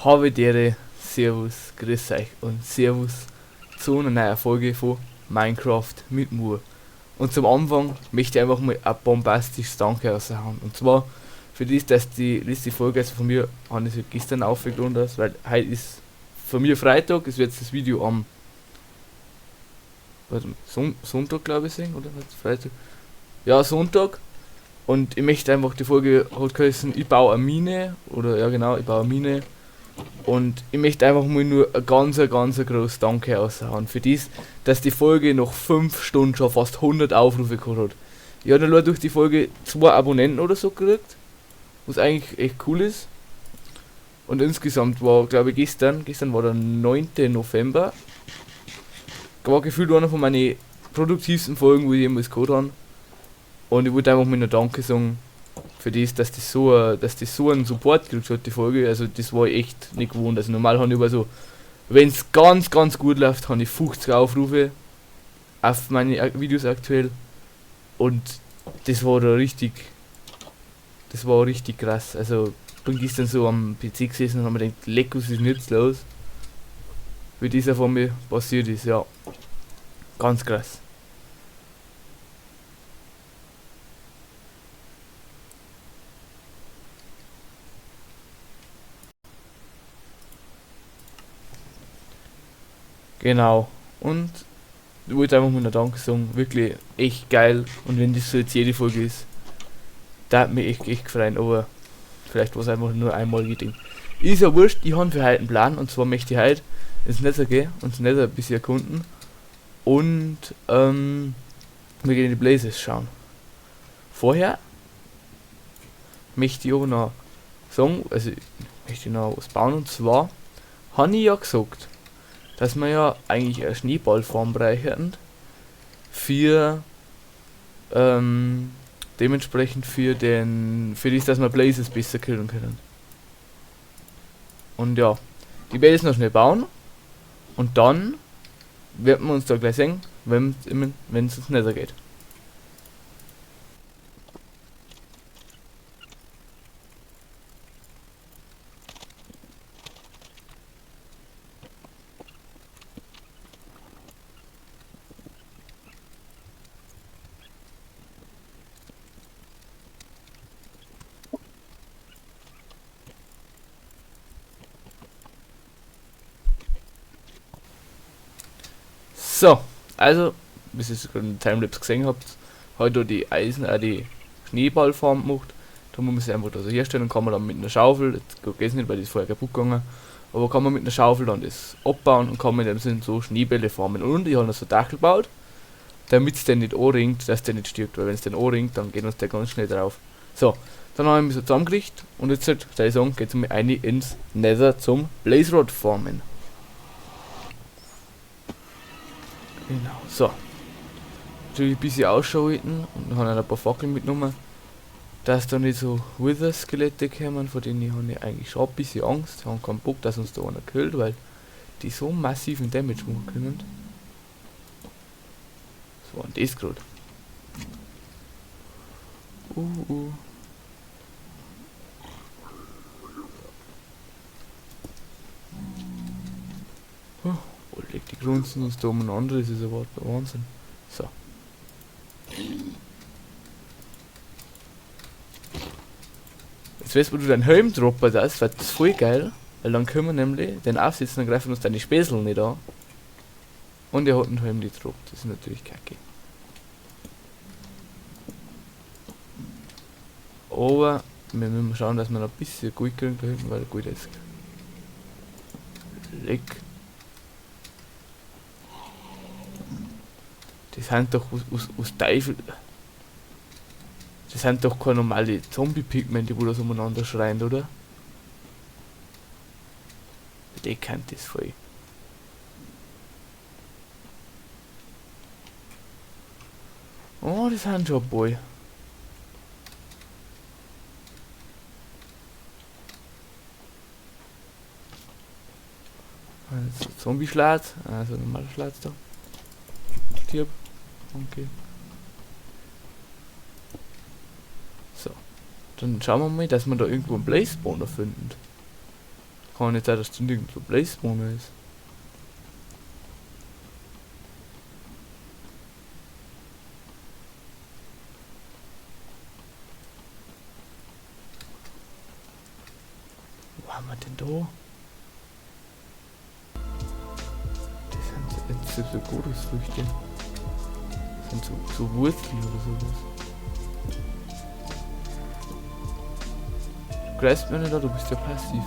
Habe Ehre, Servus, grüß euch und Servus zu einer neuen Folge von Minecraft mit Mur. Und zum Anfang möchte ich einfach mal ein bombastisches Danke raushauen. Und zwar für das, dass die letzte Folge, also von mir, habe ich sie gestern aufgeladen, weil heute ist von mir Freitag, es wird jetzt das Video am warte, Sonntag, glaube ich, sehen, oder? Freitag? Ja, Sonntag. Und ich möchte einfach, die Folge hat geheißen, ich baue eine Mine, oder ja genau, ich baue eine Mine. Und ich möchte einfach mal nur ein ganz, ganz großes Danke raushauen für das, dass die Folge nach 5 Stunden schon fast 100 Aufrufe gehabt hat. Ich habe nur durch die Folge 2 Abonnenten oder so gekriegt, was eigentlich echt cool ist. Und insgesamt war, glaube ich, gestern war der 9. November, war gefühlt einer von meinen produktivsten Folgen, wo ich jemals gehabt habe. Und ich wollte einfach mal nur Danke sagen für das, dass das so einen Support gekriegt hat, die Folge. Also das war ich echt nicht gewohnt. Also normal habe ich aber so, wenn's ganz, ganz gut läuft, habe ich 50 Aufrufe auf meine Videos aktuell. Und das war da richtig, das war richtig krass. Also bin gestern so am PC gesessen und hab mir gedacht, leck, was ist denn jetzt los? Wie das auf einmal passiert ist, ja. Ganz krass. Genau. Und ich wollte einfach mal noch Danke sagen. Wirklich echt geil. Und wenn das so jetzt jede Folge ist, da hat mich echt gefreut. Aber vielleicht war's einfach nur einmal Ding. Ist ja wurscht, ich hab für heute einen Plan. Und zwar möchte ich heute ins Nether gehen und ins Nether ein bisschen erkunden. Und wir gehen in die Blazes schauen. Vorher möchte ich aber noch sagen, also ich möchte noch was bauen. Und zwar habe ich ja gesagt, dass wir ja eigentlich eine Schneeballfarm bräuchten für dementsprechend für den, für das, dass wir Blazes besser killen können. Und ja, die werde ich jetzt noch schnell bauen und dann werden wir uns da gleich sehen, wenn's ins Nether geht. Wie ihr es gerade in der Timelapse gesehen habt, habe ich da die Eisen, die Schneeballfarm gemacht. Da muss man sich einfach da so herstellen und kann man dann mit einer Schaufel, jetzt geht's nicht, weil das ist vorher kaputt gegangen, aber kann man mit einer Schaufel dann das abbauen und kann man in dem Sinn so Schneebälle farmen. Und ich habe noch so Dachl gebaut, damit's den nicht anringt, dass der nicht stirbt, weil wenn's den anringt, dann geht uns der ganz schnell drauf. So, dann habe ich mich so zusammengerichtet und jetzt halt, soll ich sagen, geht's mal rein ins Nether zum Blaze Rod farmen. Genau, so. Natürlich ein bisschen Ausschau halten und dann habe ich ein paar Fackeln mitgenommen, dass da nicht so Wither-Skelette kommen, vor denen habe ich eigentlich schon ein bisschen Angst. Ich habe keinen Bock, dass uns da einer killt, weil die so massiven Damage machen können. Was war denn das gerade? Oh, legt die Grunzen uns da umeinander, das ist aber der Wahnsinn. So. Jetzt weißt du, wo du deinen Helm droppen, das wird voll geil, weil dann können wir nämlich den aufsitzen und greifen uns deine Späßel nicht an. Und er hat einen Helm gedroppt, das ist natürlich kacke. Aber wir müssen schauen, dass wir noch ein bisschen Gold kriegen da hinten, weil Gold ist. Leck. Das sind doch aus Teufel. Das sind doch keine normale Zombie-Pigmente, die wo das umeinander schreien, oder? Die kennt das voll. Oh, das sind schon ein paar. Also Zombie-Schlatz, also normaler Schlatz da. Stirb. Okay. So. Dann schauen wir mal, dass wir da irgendwo einen Blaze Spawner finden. Kann nicht sein, dass da nirgendwo Blaze-Spawner ist. Wo haben wir denn da? Das sind so Godusfrüchte. Das sind so Wurzeln oder sowas. Du greifst mir nicht an, du bist ja passiv.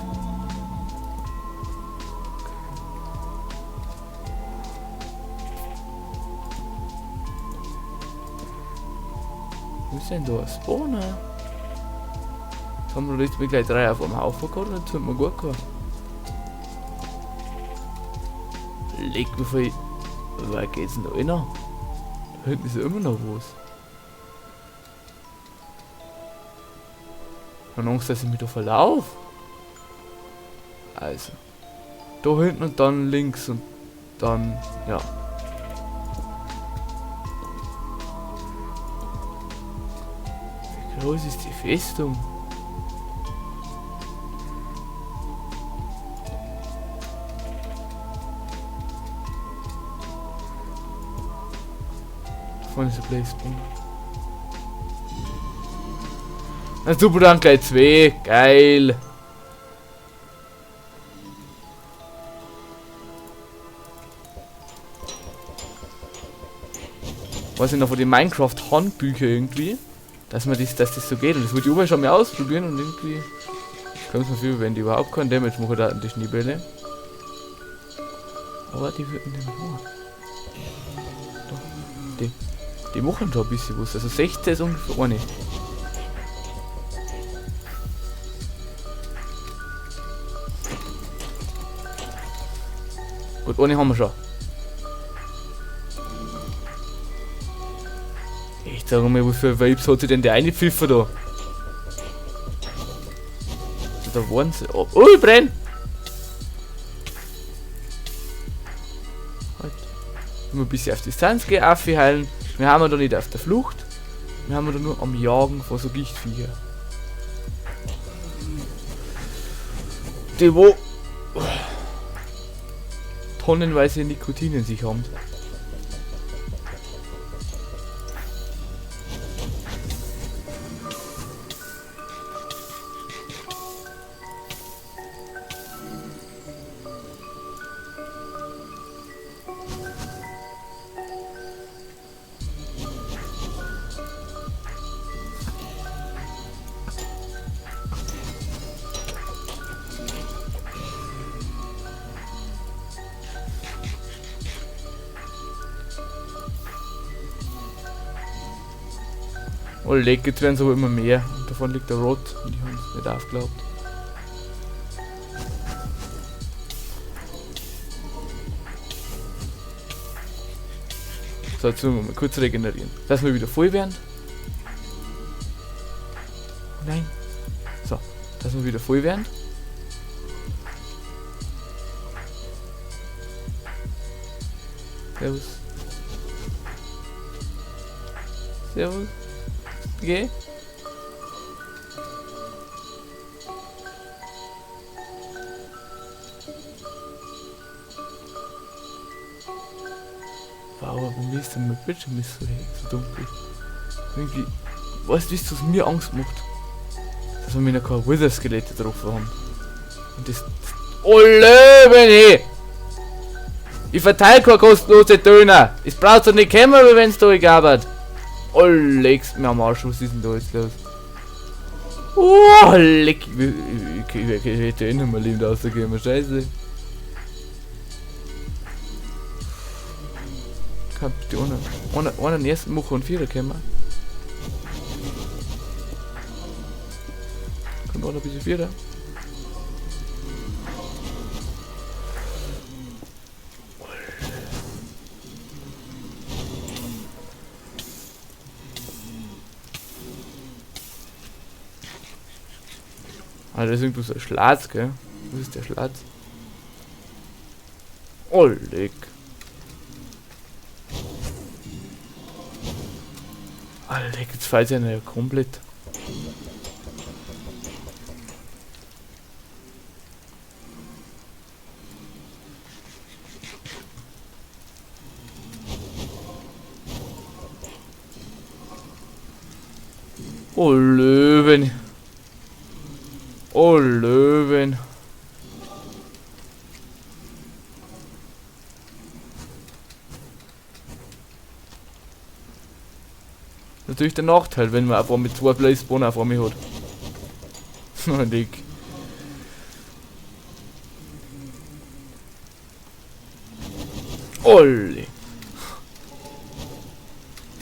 Wo ist denn da ein Spawner? Jetzt haben wir jetzt gleich 3 auf einem Haufen gehabt und jetzt haben wir gut gehabt. Leg mir voll. Wer geht's denn da rein? Da hinten ist ja immer noch was. Ich hab Angst, dass ich mich da verlauf. Also. Da hinten und dann links und dann, ja. Wie groß ist die Festung? Da vorne ist ein Blaze-Spawn. Na super, dann gleich 2. Geil. Weiß ich noch von den Minecraft-Handbüchern irgendwie, dass das so geht. Und das wollte ich überall schon mal ausprobieren und irgendwie kommt es mir viel, wenn die überhaupt keinen Damage machen, da die Schneebälle. Aber die würden den machen. Doch, die machen schon ein bisschen was. Also 16 ist ungefähr eine. Gut, eine haben wir schon. Ich sag mal, was für Vibes hat sich denn der eine Pfiffer da? Da waren sie. Oh, oh, ich brenn! Halt. Immer ein bisschen auf Distanz gehen, Affi heilen. Wir haben da nicht auf der Flucht. Wir haben da nur am Jagen vor so Gichtviecher. Die wo tonnenweise Nikotin in sich haben. Oh, leck, jetzt werden es aber immer mehr. Und davon liegt der Rot und die haben es nicht aufgeglaubt. So, jetzt müssen wir mal kurz regenerieren. Dass wir wieder voll werden. Nein. So, dass wir wieder voll werden. Servus. Servus. Okay. Wow, aber mir ist denn mein Bildschirm ist so dunkel. Irgendwie, weißt du, was mir Angst macht? Dass wir mir noch keine Wither-Skelette drauf haben. Und das. Oh, Löwen, Ich verteile keine kostenlose Döner! Es braucht doch nicht kommen, wenn's da egal wird. Oh, legst mir am Arsch, was ist denn da jetzt los? Oh, leck. Ich hätte eh nicht mehr lebend rausgegeben, scheiße. Kann bitte einer den ersten machen und vierer kommen? Kommt auch noch ein bisschen vierer? Alter, das ist irgendwie so ein Schlatz, gell? Was ist der Schlatz? Oh, leck. Alter, leck, jetzt fällt ja komplett. Oh Löwen. Oh Löwen. Natürlich der Nachteil, wenn man einfach mit 2 Blaze Spawner vor mir hat. Und ich. Olli.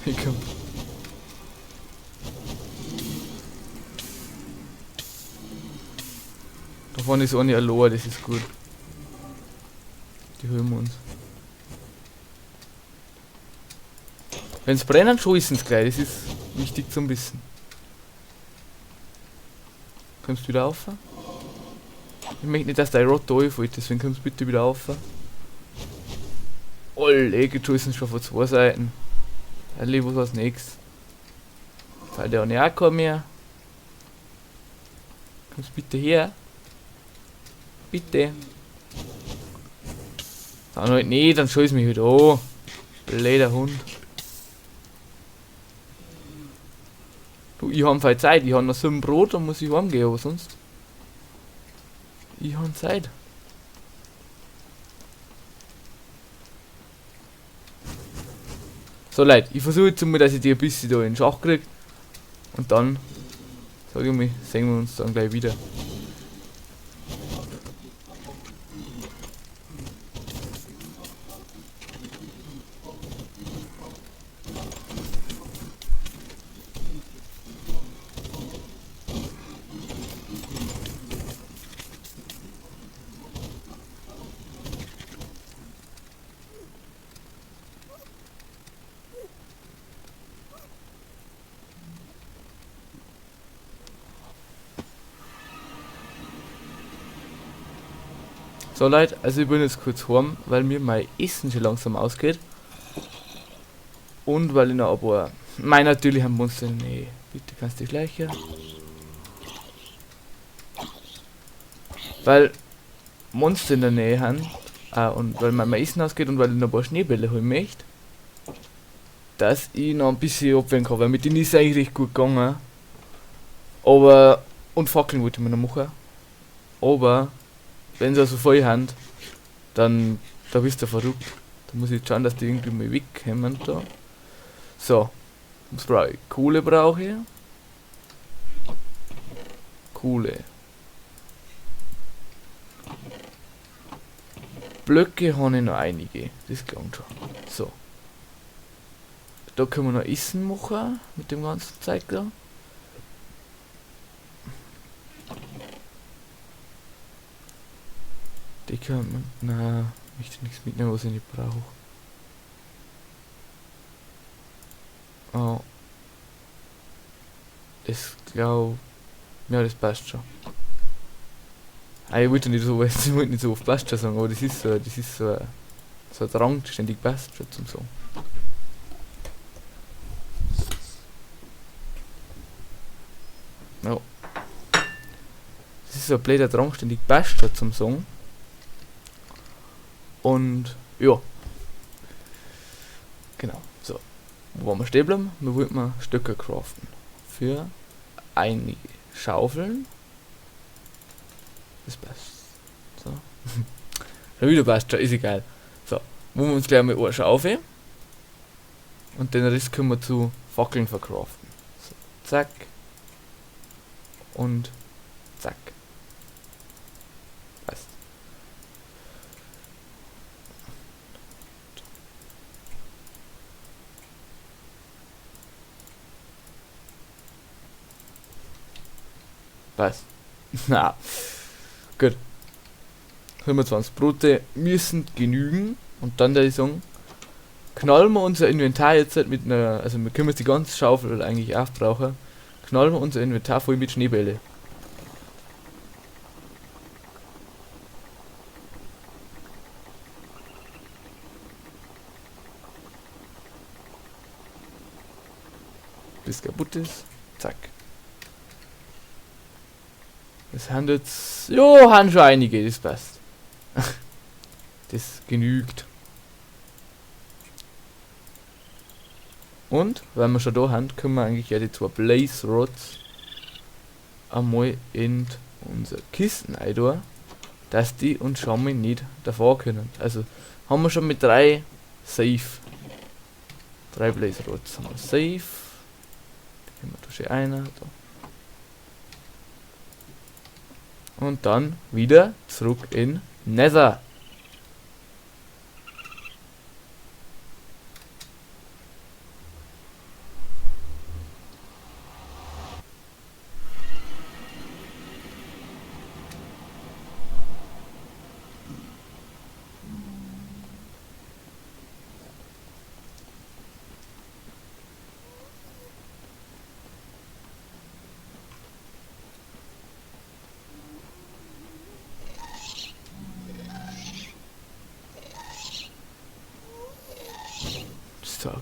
Ich komm. Da vorne ist eine Aloha, das ist gut. Die holen wir uns. Wenn's brennen, schießen sie gleich, das ist wichtig zum Wissen. Kommst du wieder auf? Ich möchte nicht, dass dein Rot da reinfällt, deswegen kommst du bitte wieder auf. Olle, die schießen schon von 2 Seiten. Alle, was war's nächstes? Weil der auch nicht mehr. Kommst bitte her. Bitte. Dann halt nicht, dann schieß mich halt an. Blöder Hund. Du, ich hab halt Zeit, ich hab noch 7 Brot, dann muss ich heimgehen, aber sonst. Ich hab Zeit. So Leute, ich versuche jetzt mal, dass ich die ein bisschen da in den Schach krieg. Und dann, sag ich mal, sehen wir uns dann gleich wieder. So Leute, ich bin jetzt kurz heim, weil mir mein Essen schon langsam ausgeht. Und weil ich noch ein paar... Nein, natürlich haben Monster... Nee, bitte kannst du gleich her. Weil Monster in der Nähe haben. Und weil mir mein Essen ausgeht und weil ich noch ein paar Schneebälle holen möchte. Dass ich noch ein bisschen abwehren kann, weil mit denen ist es eigentlich recht gut gegangen. Aber... Und Fackeln wollte ich mir noch machen. Aber... Wenn sie so voll haben, dann da bist du verrückt. Da muss ich jetzt schauen, dass die irgendwie mal wegkommen da. So. Was brauche ich? Kohle brauche ich. Kohle. Blöcke habe ich noch einige. Das klingt schon. So. Da können wir noch Essen machen mit dem ganzen Zeug da. Die kann man. Na, möchte nichts mitnehmen, was ich nicht brauche. Oh. Das glaub. Ja, das passt schon. Ah, ich wollte nicht so, ich wollte nicht so oft passt schon sagen, aber das ist so, das ist so, so ein Drang, ständig passt schon zum Sagen. Ja. Das ist so ein blöder Drang, ständig passt schon zum Sagen. Und ja. Genau. So. Wo waren wir stehen bleiben? Wir wollten mal Stöcke craften. Für einige Schaufeln. Das passt. So. Schon wieder passt schon, ist egal. So. Wollen wir uns gleich mal eine Schaufel. Und den Rest können wir zu Fackeln verkraften. So. Zack. Und zack. Passt. Passt. Na. Gut. 25 Brote müssen genügen. Und dann der ich sagen, knallen wir unser Inventar jetzt halt mit einer, also wir können jetzt die ganze Schaufel eigentlich aufbrauchen. Knallen wir unser Inventar voll mit Schneebälle. Bis kaputt ist. Zack. Das haben jetzt. Jo, haben schon einige, das passt. Das genügt. Und, weil wir schon da haben, können wir eigentlich ja die 2 Blaze Rods einmal in unser Kisten rein, dass die uns schon mal nicht davor können. Also haben wir schon mit 3 safe. 3 Blaze Rods haben wir safe. Da können wir da schon einer. Da. Und dann wieder zurück in Nether.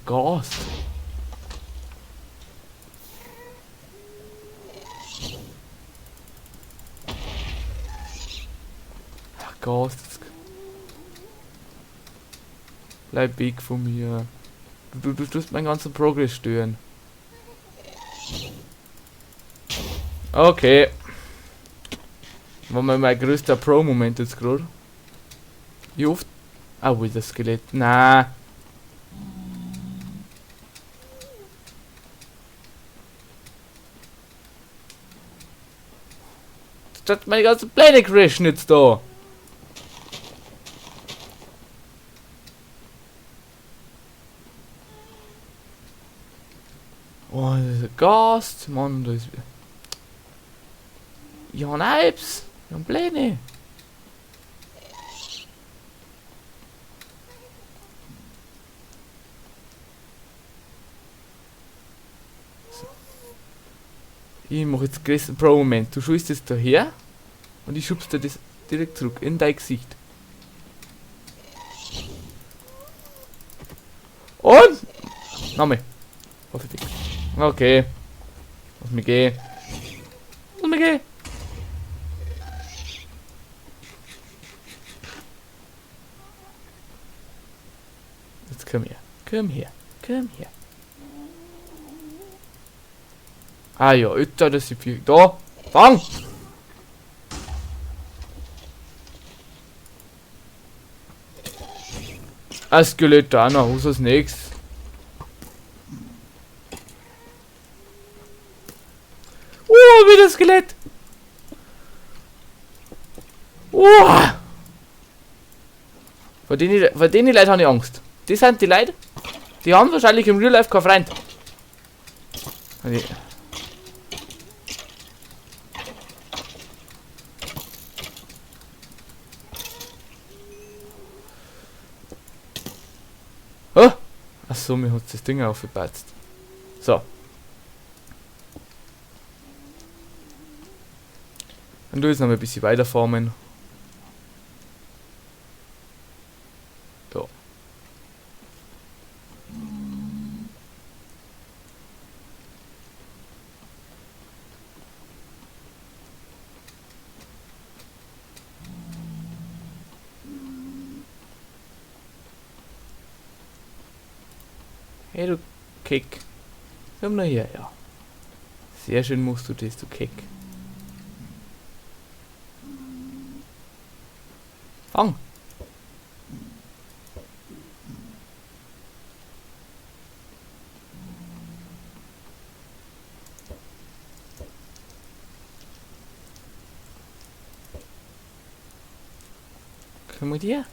Gas. Ach, Gas. Bleib weg von mir. Du tust meinen ganzen Progress stören. Okay. War mal mein größter Pro-Moment jetzt gerade. Wie oft? Ah, wo ist das Skelett? Na. Das hat meine ganzen Pläne crashen jetzt da. Oh, das ist ein Gast. Mann, da ist wieder. Ich hab Alps. Ich hab Pläne. So. Ich mach jetzt den größten Pro-Moment. Du schießt jetzt da her. Und ich schubst dir das direkt zurück in dein Gesicht. Und! Nochmal. Vorsichtig. Okay. Lass mich gehen. Lass mich gehen. Jetzt komm her. Komm her. Komm her. Ah ja, jetzt da das ist viel. Da! Fang! Ein Skelett da noch, was ist nächstes? Oh, wieder Skelett! Oh! Vor denen Leuten habe ich Angst. Die sind die Leute, die haben wahrscheinlich im Real Life keinen Freund. Oh! Achso, mir hat das Ding aufgepatzt. So. Und du jetzt noch mal ein bisschen weiter farmen. So. Hey du Keck. Komm nur her, ja. Sehr schön machst du das, du Keck. Fang! Komm mit dir.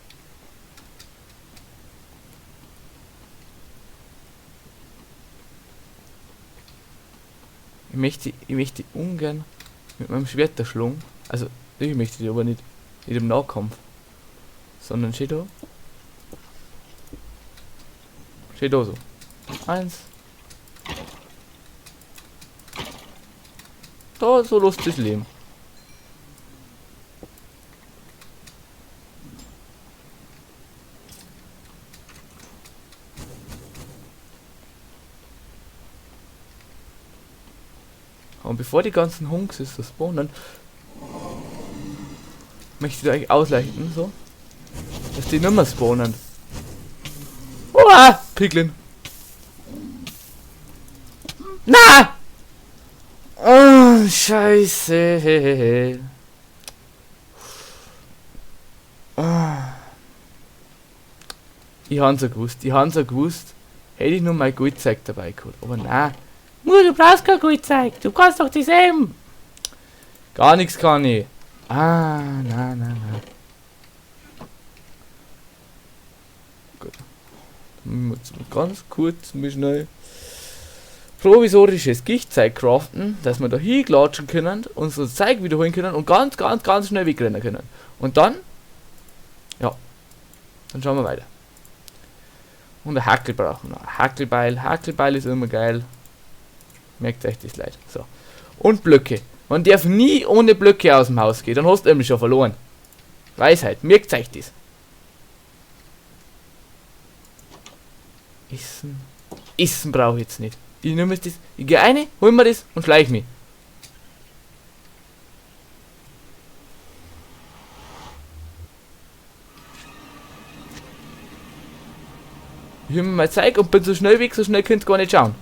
Ich möchte ungern mit meinem Schwert erschlagen. Also, ich möchte die aber nicht im Nahkampf. Sondern steht da. Steht da so. 1. Da, so lässt das Leben. Und bevor die ganzen Hunks ist das spawnen, möchte ich da eigentlich ausleichen, so, dass die nicht mehr spawnen. Uah, Piglin. Na! Oh, Scheiße. Oh. Ich hab's ja gewusst, ich hab's ja gewusst. Hätte ich nur mein Goldzeug dabei gehabt. Aber nein. Nur, du brauchst kein Goldzeug. Du kannst doch das eben. Gar nichts kann ich. Ah, na, na, na. Gut. Ganz kurz, mal schnell provisorisches Gichtzeug craften, dass wir da hinklatschen können, unser Zeug wiederholen können und ganz, ganz, ganz schnell wegrennen können. Und dann, ja, dann schauen wir weiter. Und ein Hackel brauchen wir noch. Ein Hackelbeil. Hackelbeil ist immer geil. Merkt euch das, Leute. So. Und Blöcke. Man darf nie ohne Blöcke aus dem Haus gehen, dann hast du nämlich schon verloren. Weisheit, merkt euch das. Essen. Essen brauche ich jetzt nicht. Ich nehme jetzt das, ich gehe rein, hol mir das und schleich mich. Ich hol mir mein Zeug und bin so schnell weg, so schnell könnt ihr gar nicht schauen.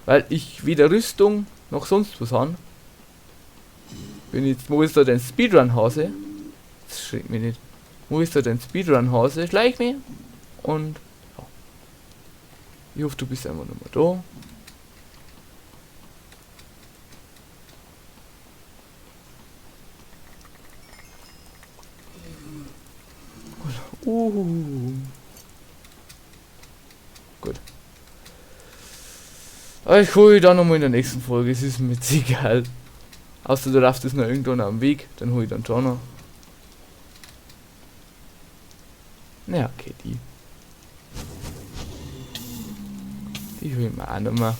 Weil ich weder Rüstung noch sonst was habe. Bin jetzt, wo ist da denn Speedrun-Hase? Das schreckt mich nicht. Wo ist da denn Speedrun-Hase? Schleich mich und ja. Ich hoffe, du bist einfach nochmal da. Gut. Aber ich hole ich dann nochmal in der nächsten Folge, es ist mir jetzt egal. Außer du darfst es noch irgendwann am Weg, dann hole ich dann schon noch. Naja, okay, die. Die hole ich mir auch nochmal.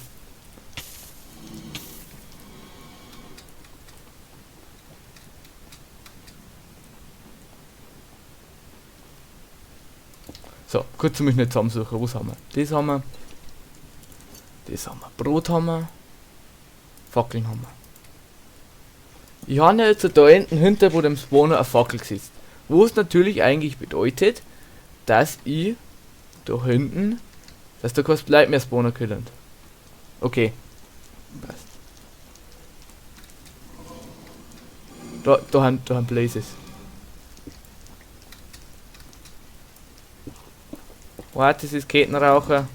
So, kurz mich nicht zusammensuchen. Was haben wir? Das haben wir. Das haben wir. Brot haben wir. Fackeln haben wir. Ich habe ja jetzt da hinten hinter wo dem Spawner eine Fackel gesetzt. Wo es natürlich eigentlich bedeutet, dass ich da hinten, dass da kein Leute mehr spawnen können. Okay. Passt. Da haben Blazes. Warte, das ist Kettenraucher.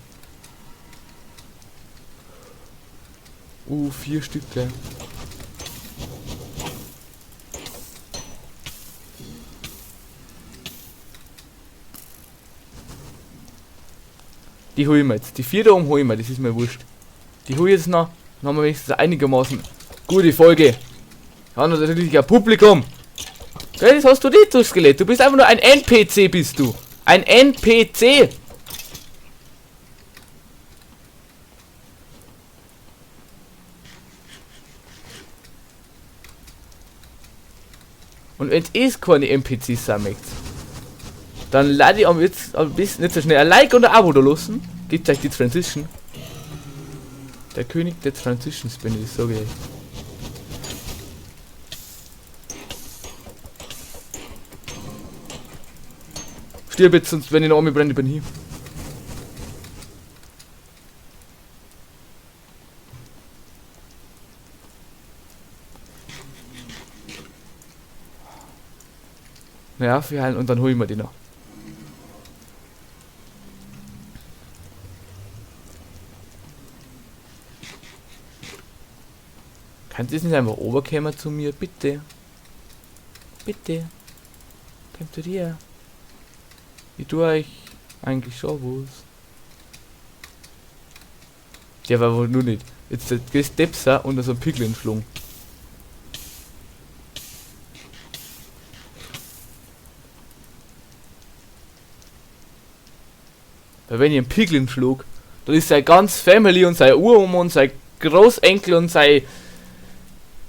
4 Stück gleich. Die hol ich mir jetzt. Die 4 da oben hol ich mir, das ist mir wurscht. Die hol ich jetzt noch. Dann haben wir wenigstens einigermaßen gute Folge. Ja, natürlich ein Publikum. Gell, das hast du nicht, du Skelett. Du bist einfach nur ein NPC, bist du. Ein NPC. Und wenn es keine NPCs sind, mögt, dann lade ich am jetzt am besten nicht so schnell ein Like und ein Abo da lassen. Gebt euch die Transition. Der König der Transitions bin ich, das sage ich euch. Stirb jetzt, sonst wenn ich noch brenne, bin ich hier. Naja, für heilen und dann hol ich mir die noch. Kannst du nicht einfach runterkommen zu mir? Bitte. Bitte. Komm zu dir. Ich tue euch eigentlich schon was. Der war wohl nur nicht. Jetzt der Stepser und so ein Piglin schlungen. Weil wenn ich einen Piglin schlug, dann ist sein ganz Family und sein Uroma und sein Großenkel und sein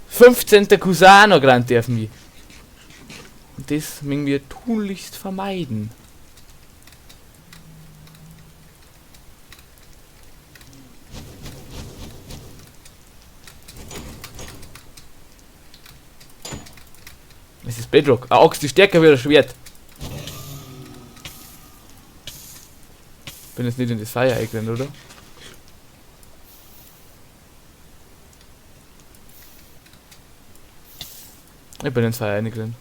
15. Cousin noch gerannt auf mich. Und das müssen wir tunlichst vermeiden. Es ist Bedrock. Eine Axt ist stärker wie ein Schwert. Bin jetzt nicht in das Feuer eingerannt, oder? Ich bin ins Feuer eingerannt.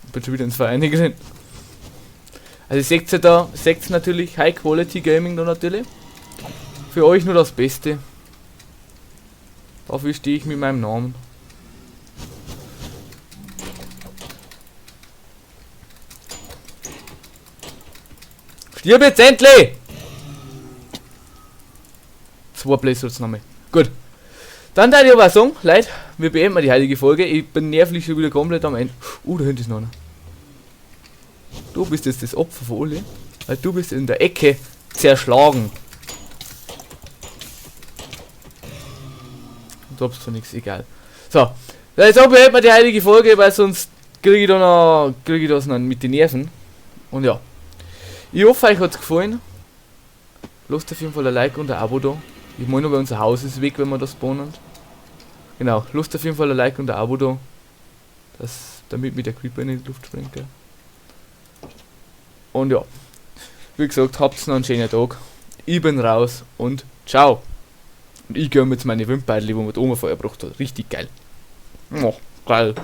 Ich bin schon wieder ins Feuer eingerannt. Also ihr seht ja da, seht natürlich High Quality Gaming da natürlich. Für euch nur das Beste. Dafür stehe ich mit meinem Namen. Stirb jetzt endlich! 2 Blaze-Rods noch mal. Gut. Dann würde ich aber sagen, Leute, wir beenden die heutige Folge. Ich bin nervlich schon wieder komplett am Ende. Da hinten ist noch einer. Du bist jetzt das Opfer von alle, weil du bist in der Ecke zerschlagen. Du hast zwar nichts, egal. So, jetzt beenden wir die heutige Folge, weil sonst kriege ich da noch, krieg ich das noch mit den Nerven. Und ja. Ich hoffe, euch hat's gefallen. Lasst auf jeden Fall ein Like und ein Abo da. Ich meine, weil unser Haus ist weg, wenn wir das spawnen. Genau, lasst auf jeden Fall ein Like und ein Abo da. Damit mir der Creeper in die Luft springt. Ja. Und ja, wie gesagt, habt's noch einen schönen Tag. Ich bin raus und ciao. Und ich gönn mir jetzt meine Windbeutel, die man mit Oma vorher gebracht hat. Richtig geil. Oh, geil.